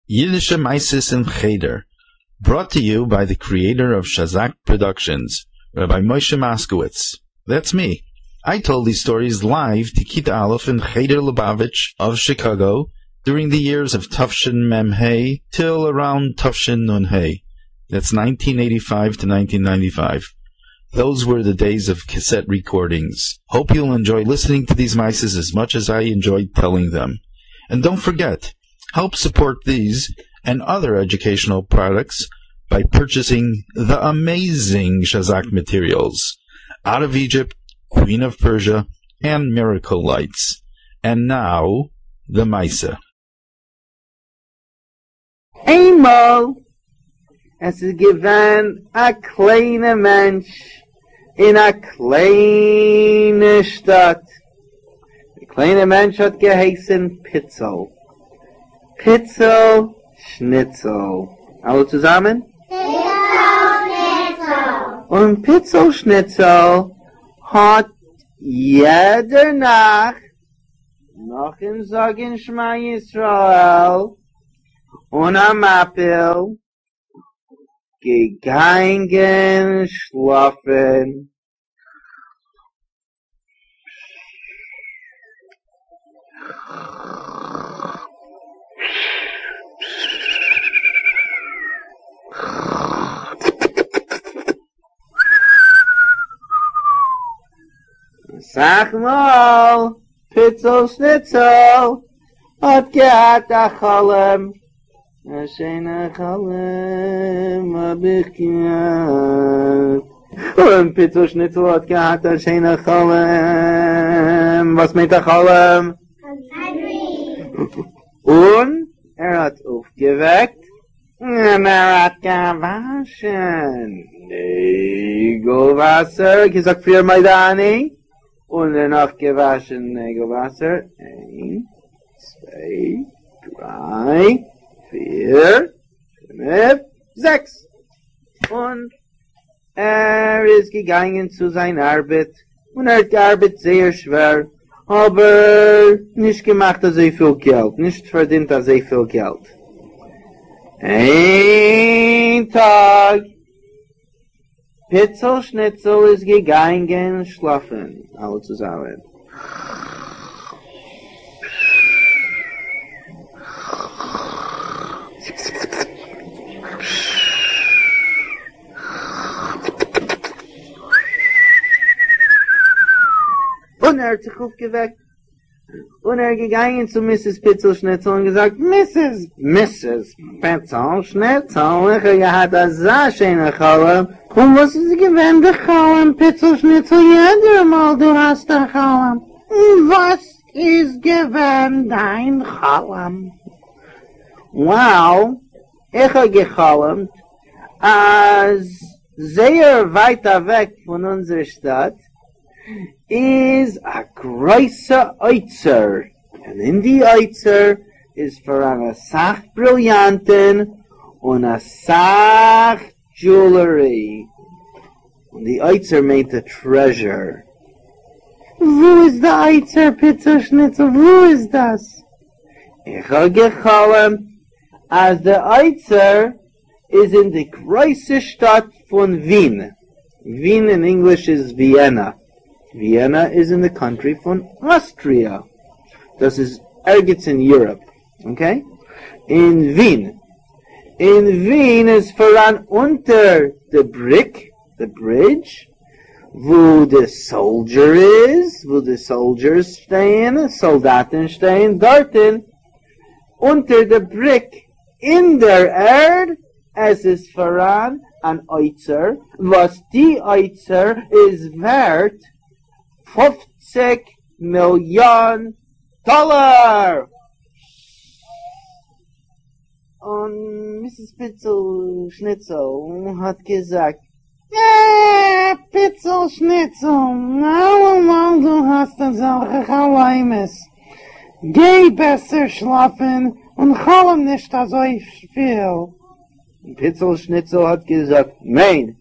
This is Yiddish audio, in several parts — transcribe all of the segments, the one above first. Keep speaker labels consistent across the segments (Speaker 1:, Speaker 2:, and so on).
Speaker 1: Yiddishe Meises in Cheder, brought to you by the creator of Shazak Productions, Rabbi Moshe Moskowitz. That's me. I told these stories live to Kita Aleph in Cheder Lubavitch of Chicago during the years of Tufshin Mem Hey till around Tufshin Nun Hey. That's 1985 to 1995. Those were the days of cassette recordings. Hope you'll enjoy listening to these mices as much as I enjoyed telling them. And don't forget, help support these and other educational products by purchasing the amazing Shazak materials, Out of Egypt, Queen of Persia, and Miracle Lights. And now, the Misa.
Speaker 2: איינמאל עס איז געווען א קליינע מענטש אין א קליינע שטאט, דער קליינע מענטש האט געהייסן פיצל, פיצל שניצל, אלע צוזאמען?
Speaker 3: פיצל שניצל!
Speaker 2: און פיצל שניצל האט יעדע נאכט נאכן זאגן שמע ישראל און המפיל געגאנגען שלאפן. אסאך מאל פיצל שניצל האט געהאט א חלום, א שיינע חלום האב איך געהאט, און פיצל שניצל האט געהאט א שיינע חלום, וואס מיינט א חלום? און ער האט אויפגעוועקט און ער האט געוואשן נעגל וואסער, געזאגט פריער מודה אני, און דערנאך געוואשן נעגל וואסער, איין, צוויי, דריי, פיר, פינף, זעקס, און ער איז געגאנגען צו זיין ארבעט, און ער האט געארבעט זייער שווער, אבער נישט געמאכט אזויפיל געלט, נישט פארדינט אזויפיל געלט. איין טאג, פיצל שניצל איז געגאנגען שלאפן, אלע צוזאמען. און ער האט זיך אויפגעוועקט און ער איז געגאנגען צו מיסיס פיצל שניצל און געזאגט, מיסיס, מיסיס פיצל שניצל, איך האב געהאט אזא שיינע חלום. און וואס איז געווען די חלום, פיצל שניצל, יעדער מאל דו האסט א חלום, וואס איז געווען דיין חלום? Wow, איך האב געחלומט אז זייער ווייט אוועק פון אונזער שטאט איז א גרויסע אוצר, און אין די אוצר איז פאראן אסאך בריליאנטען און אסאך דזשולערי, און די אוצר מיינט א טרעזשער. וואו איז די אוצר פיצל שניצל וואו איז דאס? איך האב געחלומט אז די אוצר איז אין די גרויסע שטאט פון ווין, ווין אין ענגליש איז וויענא, וויענא איז אין די קאנטרי פון אסטריע, דאס איז ערגעץ אין יוראפ, אקעי, אין ווין, אין ווין איז פאראן אונטער די בריק, די ברידזש, וואו די סאלדזשער איז, וואו די סאלדזשערס שטייען, סאלדאטן שטייען דארטן, אונטער די בריק אין דער ערד, עס איז פאראן אן אוצר, וואס די אוצר איז ווערט פופציג מיליאן דאלאר! און מיסיס פיצל שניצל האט געזאגט, אה, פיצל שניצל, אלעמאל דו האסט אזעלכע חלומות, גיי בעסער שלאפן און חלום נישט אזוי פיל. און פיצל שניצל האט געזאגט, ניין,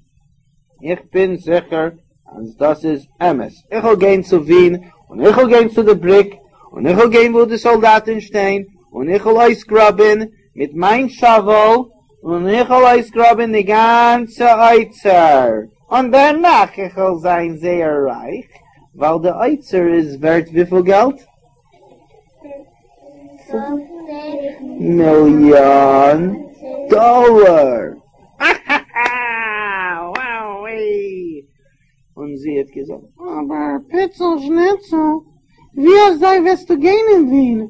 Speaker 2: איך בין זיכער אז דאס איז אמת, איך וועל גיין צו ווין, און איך וועל גיין צו די בריק, און איך וועל גיין וואו די סאלדאטן שטיין, און איך וועל אויסגראבן. מיט מיין שאוועל און איך וועל אויסגראבען די גאנצע אוצר, און דערנאך איך וועל זיין זייער רייך, ווייל די אוצר איז ווערט וויפיל געלט? מיליאן דאלער! אהההה! וואווי! און זי האט געזאגט,
Speaker 4: אבער פיצל שניצל, ווי אזוי וועסטו גיין אין ווין?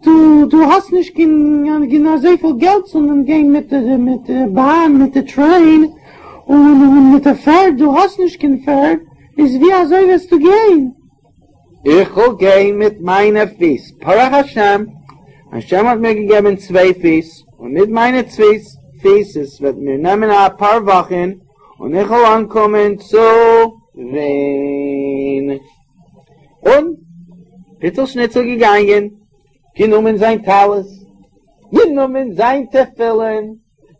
Speaker 4: דו דו האסט נישט קיין אזויפיל געלט צו גיין מיט די מיט די באן מיט די טרעין און און מיט די פערד, דו האסט נישט קיין פערד, איז ווי אזוי וועסטו גיין?
Speaker 2: איך וועל גיין מיט מיינע פיס, ברוך השם, השם האט מיר געגעבן צוויי פיס, און מיט מיינע צוויי פיס, עס וועט מיר נעמען א פאר וואכן, און איך וועל אנקומען צו ווין. און פיצל שניצל געגאנגען, גענומען זיין טלית, גענומען זיין תפילין,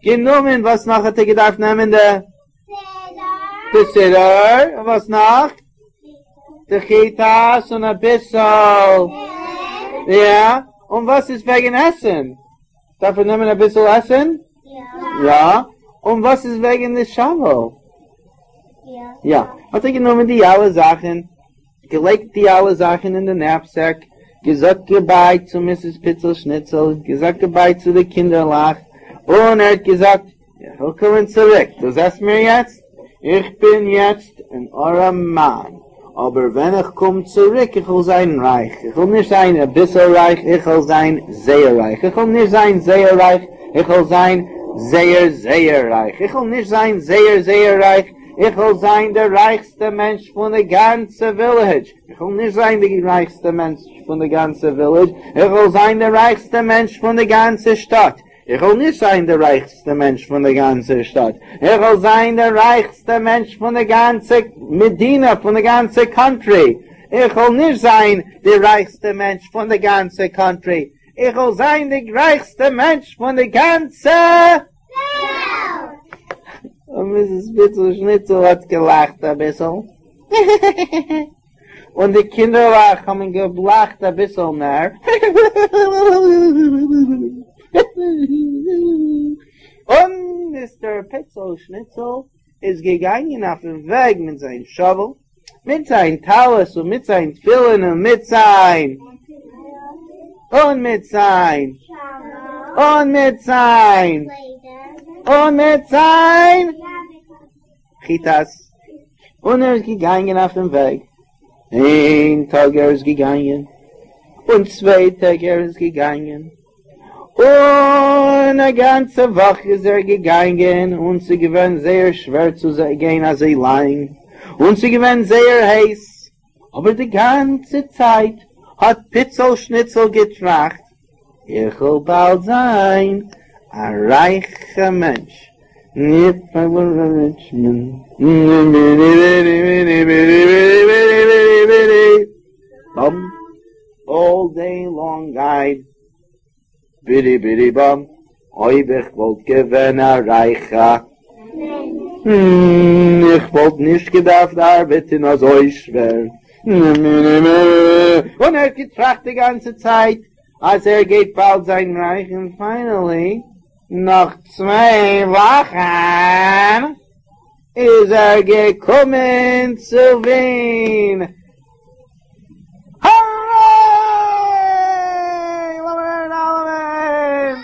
Speaker 2: גענומען, וואס נאך האט ער געדארפט נעמען? די די סידור, און וואס נאך? די חת"ת און אביסל, יא, און וואס איז וועגן עסן? דארף ער נעמען אביסל עסן? יא. און וואס איז וועגן די שאוועל? יא. האט ער גענומען די אלע זאכן, געלייגט די אלע זאכן אין די נעפסעק, געזאגט גודביי צו מיסיס פיצל שניצל, געזאגט גודביי צו די קינדערלעך, און ער האט געזאגט, איך וועל קומען צוריק, דו זעסט מיר יעצט? איך בין יעצט אן ארעמאן, אבער ווען איך קום צוריק איך וועל זיין רייך, איך וועל נישט זיין אביסל רייך, איך וועל זיין זייער רייך, איך וועל נישט זיין זייער רייך, איך וועל זיין זייער זייער רייך, איך וועל נישט זיין זייער זייער רייך, איך וועל זיין דער רייכסטע מענטש פון די גאנצע ווילעדזש, איך וועל נישט זיין די רייכסטע מענטש פון די גאנצע ווילעדזש, איך וועל זיין דער רייכסטע מענטש פון די גאנצע שטאט, איך וועל נישט זיין דער רייכסטע מענטש פון די גאנצע שטאט, איך וועל זיין דער רייכסטע מענטש פון די גאנצע מדינה, פון די גאנצע קאנטרי, איך וועל נישט זיין די רייכסטע מענטש פון די גאנצע קאנטרי, איך וועל זיין די רייכסטע מענטש פון די גאנצע
Speaker 3: וועלט!
Speaker 2: און מיסיס פיצל שניצל האט געלאכט אביסל. און די קינדערלעך האבן געלאכט אביסל מער. און מיסטער פיצל שניצל איז געגאנגען אויפן וועג מיט זיין שאוול, מיט זיין טלית און מיט זיין תפילין און מיט זיין און מיט זיין און מיט זיין און מיט זיין חת"ת, און ער איז געגאנגען אויף דעם וועג, איין טאג ער איז געגאנגען, און צוויי טעג ער איז געגאנגען, און א גאנצע וואך איז ער געגאנגען, און ס'איז געווען זייער שווער צו גיין אזוי לאנג, און ס'איז געווען זייער הייס, אבער די גאנצע צייט האט פיצל שניצל געטראכט, איך וועל באלד זיין א רייכע מענטש, איף איי ווער א ריטש מען. באם, אלל דעי לאנג אייד בידי בידי באם, אויב איך וואלט געווען א רייכע איך וואלט נישט געדארפט ארבעטן אזוי שווער. און ער האט געטראכט די גאנצע צייט אז ער גייט באלד זיין רייך און פיינעלי נאך צוויי וואכן איז ער געקומען צו ווין. הארעי! לאמיר הערן אלעמען!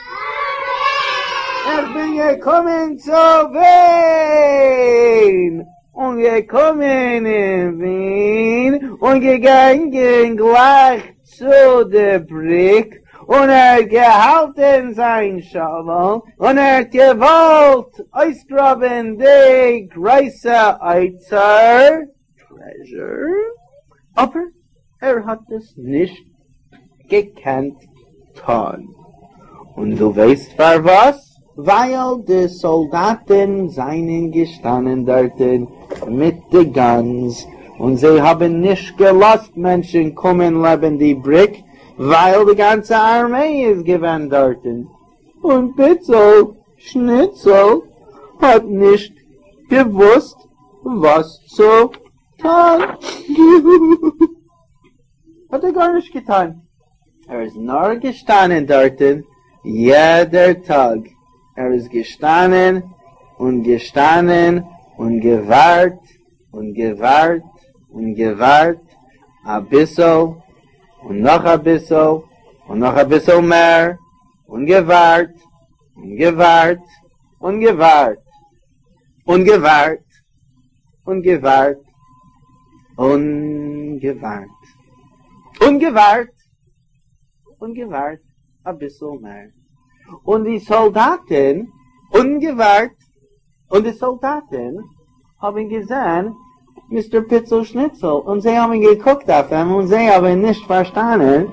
Speaker 2: איך בין געקומען צו ווין! און געקומען אין ווין און געגאנגען גלייך צו די בריק און ער האט געהאלטען זיין שאוועל און ער האט געוואלט אויסגראבען די גרויסע אוצר, טרעזשור, אבער ער האט עס נישט געקענט טון. און דו ווייסט פארוואס? ווייל די סאלדאטען זענען געשטאנען דארטען מיט די גאנס און זיי האבען נישט געלאזט מענטשען קומען לעבען די בריק ווייל די גאנצע ארמעי איז געווען דארטען און פיצל שניצל האט נישט געוואוסט וואס צו טון. האט ער גארנישט געטון, ער איז נאר געשטאנען דארטן יעדער טאג ער איז געשטאנען און געשטאנען און געווארט און געווארט און געווארט אביסל און נאך אביסל און נאך אביסל מער און געווארט און געווארט און געווארט און געווארט און געווארט און געווארט און געווארט און געווארט אביסל מער און די סאלדאטן און געווארט און די סאלדאטן האבן געזען מיסטער פיצל שניצל און זיי האבן געקוקט אויף אים און זיי האבן נישט פארשטאנען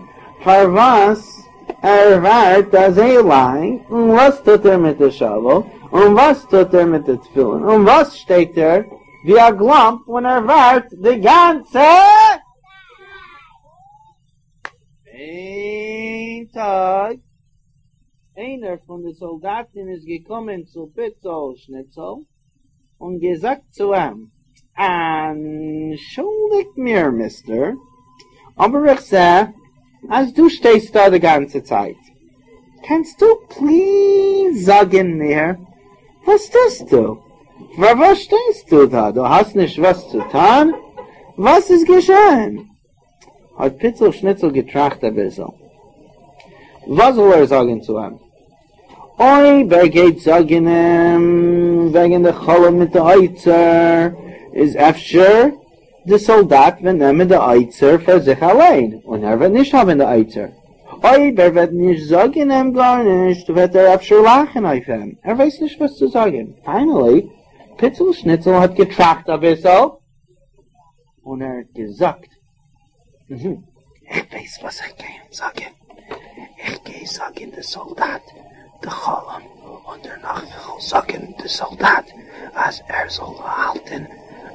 Speaker 2: פארוואס ער ווארט אזוי לאנג און וואס טוט ער מיט די שאוועל און וואס טוט ער מיט די תפילין און וואס שטייט ער ווי א גלאמפ און ער ווארט די גאנצע איין טאג. איינער פון די סאלדאטן איז געקומען צו פיצל שניצל און געזאגט צו אים, אנטשולדיגט מיר מיסטער, אבער איך זע אז דו שטייסט דא די גאנצע צייט, קענסטו פליז זאגן מיר וואס טוסטו? פארוואס שטייסטו דא? דו האסט נישט וואס צו טון? וואס איז געשען? האט פיצל שניצל געטראכט אביסל, וואס זאל ער זאגן צו אים? אויב ער גייט זאגן אים וועגן די חלום מיט די אוצר, איז אפשר די סאלדאט וועט נעמען די אוצר פאר זיך אליין, און ער וועט נישט האבן די אוצר. אויב ער וועט נישט זאגן אים גארנישט, וועט ער אפשר לאכן אויף אים. ער ווייסט נישט וואס צו זאגן. פיינעלי, פיצל שניצל האט געטראכט אביסל. און ער האט געזאגט, איך ווייס וואס איך גיי אים זאגען, איך גיי זאגען די סאלדאט די חלום, און דערנאך וועל איך זאגען די סאלדאט אז ער זאל האלטען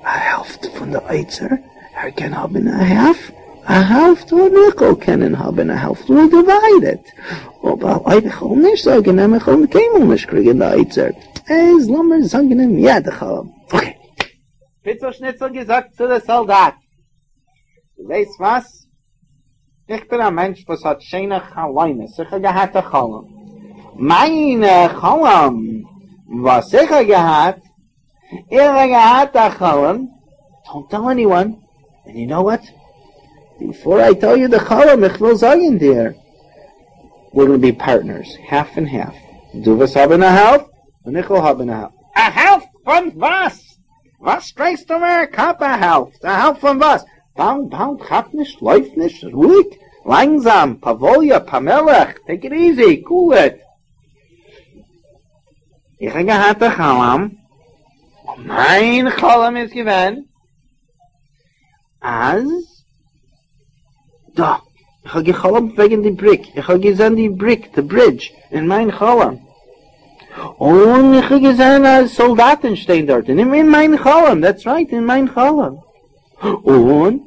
Speaker 2: א העלפט פון די אוצר, ער קען האבען א האלף, א העלפט און איך וועל קענען האבען א העלפט, וויל דיווייד איט, אבער אויב איך וועל נישט זאגען אים, איך וועל קיינמאל נישט קריגען די אוצר, איז לאמיר זאגען אים יא די חלום, אקעי. פיצל שניצל געזאגט צו די סאלדאט, דו ווייסט וואס? איך בין א מענטש וואס האט שיינע חלומות, איך האב געהאט א חלום, מיין חלום וואס איך האב געהאט, איך האב געהאט א חלום, דאנט טעל עניוואן, ענד יו נאו וואט? ביפאר איי טעל יו די חלום, איך וויל זאגן דיר, וויר גאנא בי פארטנערס, האלף ענד האלף, דו וועסט האבן א העלפט, און איך וועל האבן א העלפט. א העלפט פון וואס? וואס דרייסטו מיר א קאפ א העלפט? א העלפט פון וואס? באלד באלד כאפ נישט לויף נישט רואיג לאנגזאם פאוואליע פאמעליך טעיק איט איזי קול איט. איך האב געהאט א חלום און מיין חלום איז געווען אז דא, איך האב גע'חלומ'ט וועגן די בריק, איך האב געזען די בריק, די ברידזש, אין מיין חלום, און איך האב געזען אז סאלדאטן שטיין דארטן, אין מיין חלום, דעטס רייט, אין מיין חלום, און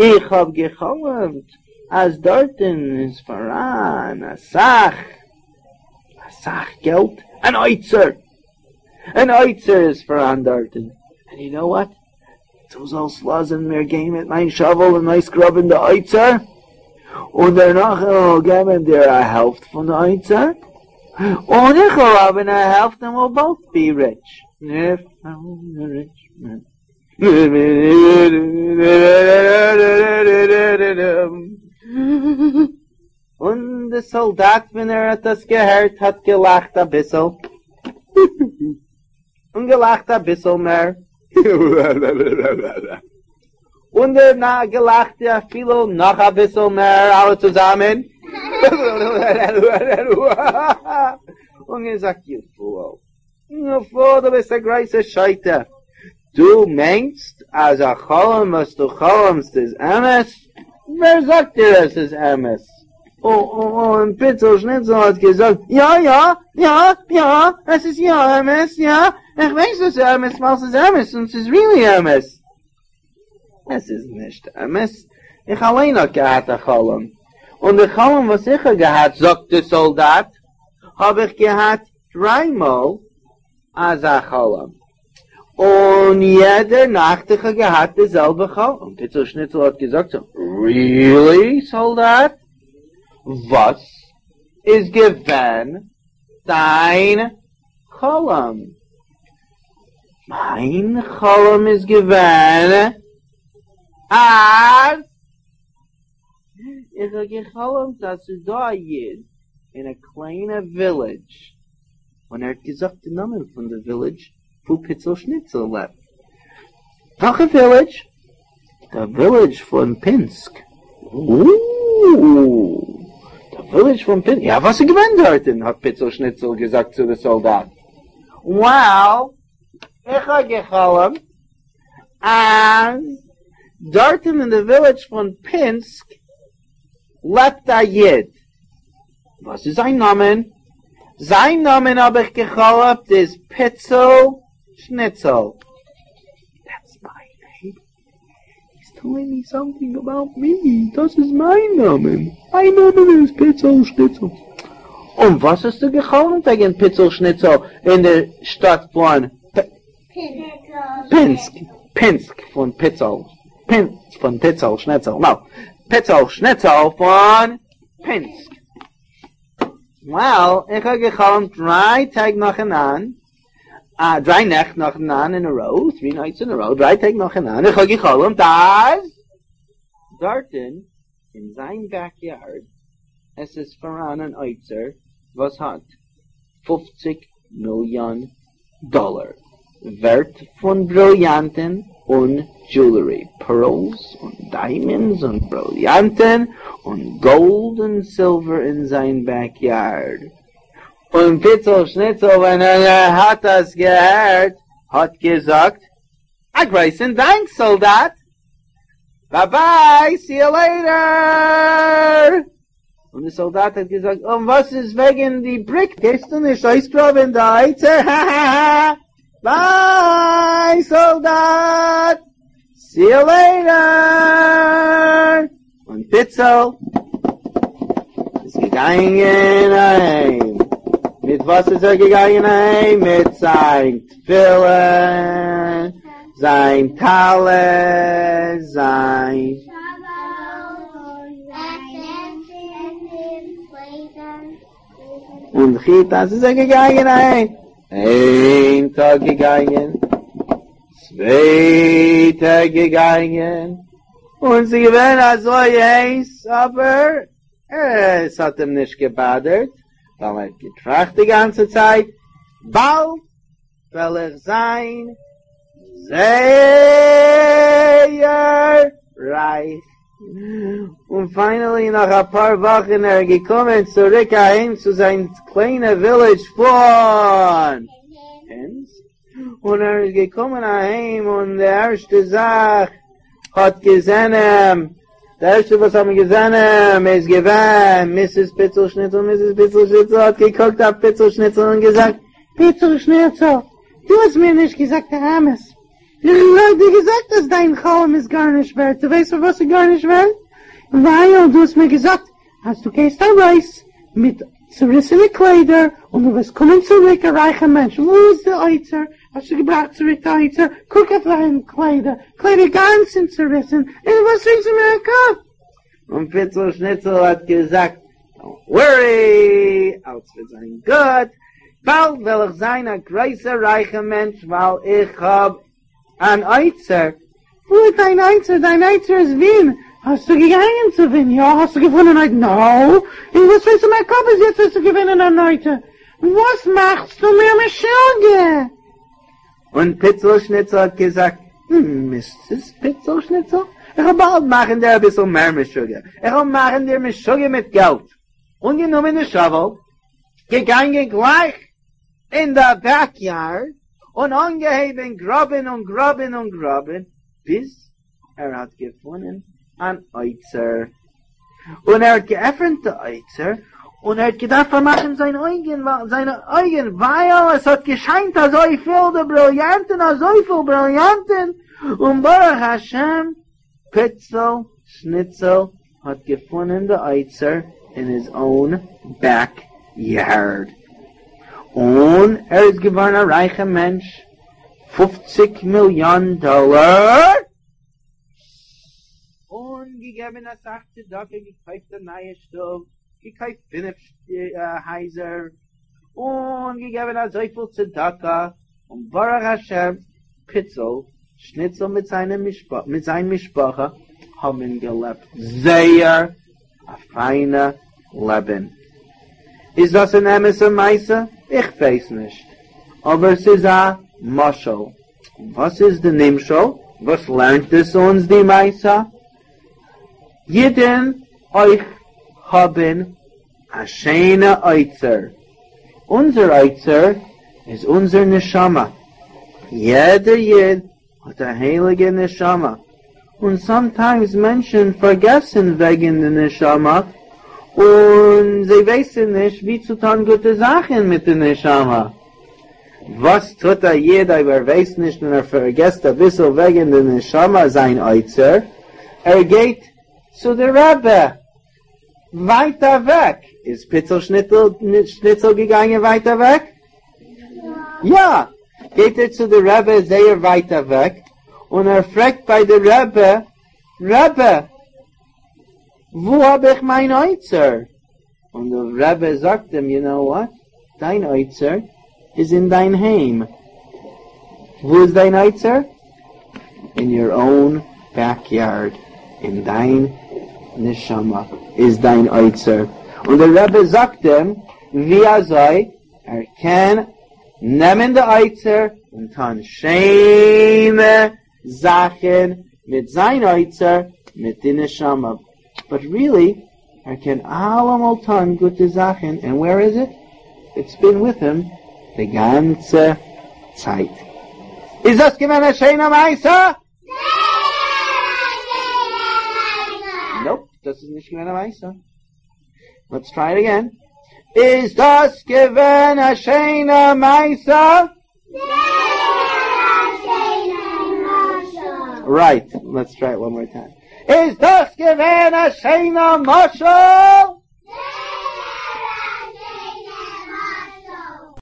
Speaker 2: איך האב גע'חלומ'ט אז דארטן איז פאראן אסאך, אסאך געלט, אן אוצר, אן אוצר איז פאראן דארטן, ענד יו נאו וואט? דו זאלסט לאזן מיר גיין מיט מיין שאוועל און אויסגראבן די אוצר, און דערנאך איך וועל געבן דיר א העלפט פון די אוצר, און איך וועל האבן א העלפט און וויל באוט בי ריטש. און די סאלדאט ווען ער האט דאס געהערט האט געלאכט אביסל. און געלאכט אביסל מער. און דערנאך געלאכט אפילו נאך אביסל מער, אלע צוזאמען. און געזאגט, יו פול, יו פול, דו ביסט א גרויסע שוטה. דו מיינסט אז א חלום וואס דו חלומסט איז אמת? ווער זאגט דיר עס איז אמת? און פיצל שניצל האט געזאגט, יא יא, יא יא, עס איז יא אמת, יא, איך ווייס עס איז אמת ווייל ס'איז אמת און ס'איז ריעלי אמת. עס איז נישט אמת, איך אליין האב געהאט א חלום, און די חלום וואס איך האב געהאט, זאגט די סאלדאט, האב איך געהאט דריי מאל אזא חלום, און יעדע נאכט איך האב געהאט די זעלבע חלום, און פיצל שניצל האט געזאגט, ריעלי סאלדאט? וואס? איז געווען דיין חלום? מיין חלום איז געווען אז איך האב געחלומט אז ס'איז דא א איד אין א קליינע ווילעדזש און ער האט געזאגט די נאמען פון די ווילעדזש וואו פיצל שניצל לעבט. וועלכע ווילעדזש? די ווילעדזש פון פינסק. אוו! די ווילעדזש פון פינסק. יא, וואס איז געווען דארטן? האט פיצל שניצל געזאגט צו די סאלדאט. Well, איך האב געחלומט אז דארטן אין די ווילעדזש פון פינסק לעבט א איד. וואס איז זיין נאמען? זיין נאמען האב איך געחלומט איז פיצל שניצל. That's my name. He's telling me something about me. דאס איז מיין נאמען. מיין נאמען איז פיצל שניצל. און וואס האסטו געחלומט וועגן פיצל שניצל אין די שטאט פון פינסק? פינסק פון פיצל. פינסק פון פיצל שניצל. No. פיצל שניצל פון פינסק. Well, איך האב געחלומט דריי טעג נאכאנאנד, דריי נעכט נאכאנאנד in a row, three nights in a row, דריי טעג נאכאנאנד, איך האב געחלומט אז דארטן אין זיין backyard עס איז פאראן אן אוצר וואס האט פופציג מיליאן דאלאר ווערט פון בריליאנטן און jewelry, pearls און diamonds און בריליאנטן און gold און silver אין זיין backyard. און פיצל שניצל ווען ער האט דאס געהערט האט געזאגט, א גרויסן דאנק סאלדאט! Bye bye, see you later! און די סאלדאט האט געזאגט, און וואס איז וועגן די בריק, גייסטו נישט אויסגראבן די אוצר? האהאהא! Bye סאלדאט! See you later! און פיצל איז געגאנגען אהיים. מיט וואס איז ער געגאנגען אהיים? מיט זיין תפילין, זיין טלית, זיין און חיטה איז ער געגאנגען אהיים. איין טאג געגאנגען, צוויי טעג געגאנגען, און ס'איז געווען אזוי הייס, אבער עס האט אים נישט געבאדערט, ווייל ער האט געטראכט די גאנצע צייט, באלד וועל איך זיין זייער רייך. און finally נאך אפאר וואכן ער איז געקומען צוריק אהיים צו זיין קליינע ווילעדזש פון פינסק, און ער איז געקומען אהיים און די ערשטע זאך האט געזען אים, די ערשטע וואס האבן געזען אים איז געווען Mrs. פיצל שניצל, Mrs. פיצל שניצל האט געקוקט אויף פיצל שניצל און געזאגט,
Speaker 4: פיצל שניצל, דו האסט מיר נישט געזאגט די אמת, איך האב דיר געזאגט אז דיין חלום איז גארנישט ווערט, דו ווייסט פארוואס ס'איז גארנישט ווערט? ווייל דו האסט מיר געזאגט אז דו גייסט ארויס מיט צוריסענע קליידער און דו וועסט קומען צוריק א רייכער מענטש, וואו איז די אוצר? האסטו געבראכט צוריק די אוצר? קוק אויף דיין קליידער, קליידער גאנץ און צוריסן, און וואס דרייסטו מיר א קאפ?
Speaker 2: און פיצל שניצל האט געזאגט, Don't worry, אלץ וועט זיין גוט, באלד וועל איך זיין א גרויסער רייכער מענטש ווייל איך האב אן אוצר.
Speaker 4: וואו איז דיין אוצר? דיין אוצר איז ווין. האסטו געגאנגען צו ווין? יא. האסטו געפונען אוצר? No. און וואס דרייסטו מיר א קאפ אז יעצט וועסטו געפינען אן אוצר? וואס מאכסטו מיר משוגע?
Speaker 2: און פיצל שניצל האט געזאגט, Mrs. פיצל שניצל, איך וועל באלד מאכן דיר אביסל מער משוגע, איך וועל מאכן דיר משוגע מיט געלט. און גענומען די shovel, געגאנגען גלייך אין די backyard, און אנגעהויבן גראבן און גראבן און גראבן, ביז ער האט געפונען אן אוצר. און ער האט געעפנט די אוצר, און ער האט געדארפט פארמאכן זיין אויגן, זיינע אויגן, ווייל עס האט געשיינט אזויפיל די בריליאנטן, אזויפיל בריליאנטן, און ברוך השם, פיצל שניצל האט געפונען די אוצר אין his own backyard, און ער איז געווארן א רייכע מענטש, פופציג מיליאן דאלאר! און געגעבן אסאך צדקה, געקויפט א נייע שטוב. געקויפט פינף הייזער, און געגעבן אזויפיל צדקה, און ברוך השם פיצל שניצל מיט זיינע מיט זיין משפחה האבן געלעבט זייער א פיינע לעבן. איז דאס אן אמת'ע מעשה? איך ווייס נישט, אבער ס'איז א משל. וואס איז די נמשל? וואס לערנט עס אונז די מעשה? אידן אויך האבן א שיינע אוצר, אונזער אוצר איז אונזער נשמה, יעדער איד האט א הייליגע נשמה, און סאמטיימס מענטשן פארגעסן וועגן די נשמה, און זיי ווייסן נישט ווי צו טון גוטע זאכן מיט די נשמה. וואס טוט א איד אויב ער ווייסט נישט און ער פארגעסט אביסל וועגן די נשמה זיין אוצר? ער גייט צו די רבי ווייט אוועק. איז פיצל שניצל געגאנגען ווייט אוועק? יא! גייט ער צו די רבי זייער ווייט אוועק, און ער פרעגט ביי די רבי, רבי, וואו האב איך מיין אוצר? און די רבי זאגט אים, יו נאו וואט, דיין אוצר איז אין דיין היים. וואו איז דיין אוצר? אין יור אוין בעק יארד, אין דיין נשמה איז דיין אוצר. און די רבי זאגט אים ווי אזוי ער קען נעמען די אוצר און טון שיינע זאכן מיט זיין אוצר, מיט די נשמה. באט ריעלי, ער קען אלעמאל טון גוטע זאכן, ענד ווער איז איט? איטס בין וויט הים די גאנצע צייט. איז דאס געווען א שיינע מעשה? נאופ, דאס איז נישט געווען א מעשה. לעטס טריי איט אגעין. איז דאס געווען א שיינע מעשה? רייט, לעטס טריי איט וואן מאר טיים. איז דאס געווען א שיינע משל?